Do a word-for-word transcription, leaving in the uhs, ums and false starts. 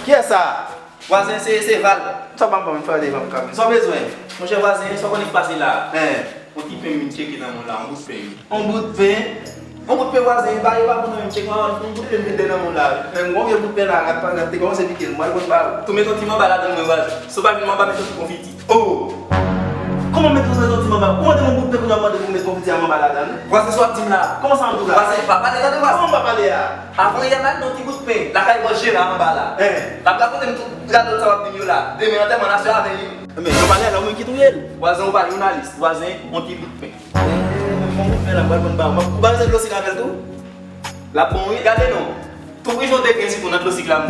Kiyès sa? Vwazen, se, se Val. Sa pa m ban m fè de ban m kamen. Sa w bezwen? Monchè vwazen, sa w konnen k pase la? Hen. Yon ti pen m vin tcheke nan mond la, yon bout pen. Yon bout pen? Yon bout pen vwazen, e pa, e pa bon nan menm tcheke, yon bout pen m vin de nan mond la. Men m gon vye bout pen la, rat pa rat, te kòmanse pike l, m al konn ba ou. Tou met yon ti manba ladan l mwen vwazen. Si w pa vin manba, met yon ti konfiti. Oh! Kòman met yon ti manba? Ou mande m yon bout pen pou w ap mande pou m met konfiti a manba ladan l? Vwazen, sa w ap di m la? Kòman sa m di w la? Vwazen, pa pale, tande vwazen. Kòman m pa pale a? Avan yè m al nan ti bout pen lakay bòs Jera anba la. Hen. L ap rakonte m tout radòt sa w ap di m yo la. Demen antèman n a fè avè li. Men, yon pale la, ou menm ki touye l. Vwazen, ou pale jounalis. Vwazen, yon ti bout pen. Yon bout pen la, m pral konn ba ou. Ou pa bezwen dlo sik avè l tou? L ap bon wi, gade non. Tou wi jan w te gen sitou nan dlo sik la m.